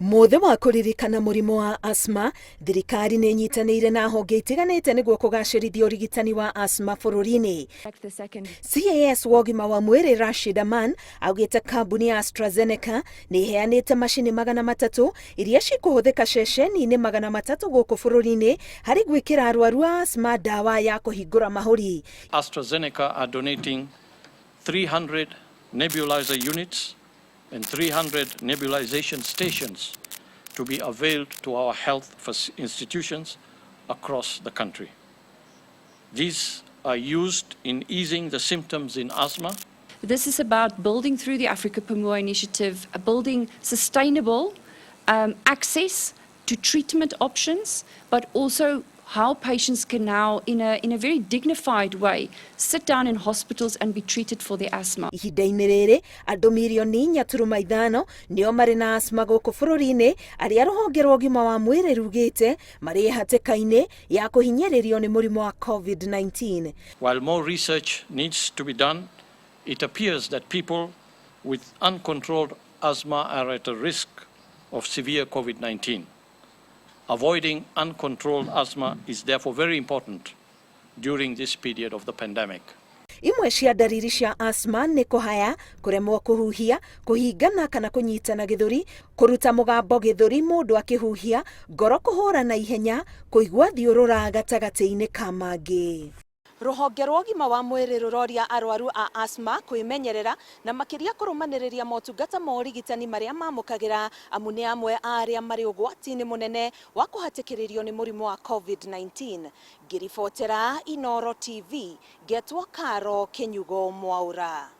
Mũthĩ wa kũririkana mũrimũ wa asthma, thirikari nĩ ĩnyitanĩire na honge itiganĩte nĩguo kũgacĩrithia ũrigitani wa asthma bũrũri-inĩ. CAS wa ũgima wa mwĩrĩ Rashid Aman augĩte kambuni ya AstraZeneca nĩ ĩheanĩte macini 300 iria cikũhũthĩka ceceni-inĩ 300 gũkũ bũrũri-inĩ harĩ gwĩkĩra arwaru a asthma ndawa ya kũhingũra mahũri. AstraZeneca are donating 300 nebulizer units and 300 nebulization stations to be availed to our health institutions across the country. These are used in easing the symptoms in asthma. This is about building through the Africa Pumua initiative, building sustainable access to treatment options, but also how patients can now, in a very dignified way, sit down in hospitals and be treated for their asthma. Ihinda-inĩ rĩrĩ, andũ mirioni 4.5 nĩo marĩ na asthma gũkũ bũrũri-inĩ, arĩa rũhonge rwa ũgima wa mwĩrĩ rugĩte marĩ hatĩka-inĩ ya kũhinyĩrĩrio nĩ mũrimũ wa COVID-19. While more research needs to be done, it appears that people with uncontrolled asthma are at a risk of severe COVID-19. Avoiding uncontrolled asthma is therefore very important during this period of the pandemic. Imwe cia ndariri cia asthma nĩ kũhaya, kũremwo kũhuhia, kũhingana kana kũnyitana gĩthũri, kũruta mũgambo gĩthũri mũndũ akĩhuhia, ngoro kũhũra na ihenya, kũigua thiũrũra, gatagatĩ-inĩ ka mangĩ. Rũhonge rwa ũgima wa mwĩrĩ rũroria arwaru a asthma kwĩmenyerera na makĩria kũrũmanĩrĩria motungata ma ũrigitani marĩa mamũkagĩra, amu nĩ amwe a arĩa marĩ ũgwati-inĩ mũnene wa kũhatĩkĩrĩrio nĩ mũrimũ wa COVID-19. Ngĩribotera Inooro TV, ngetwo Karo Kĩnyugo Mwaura.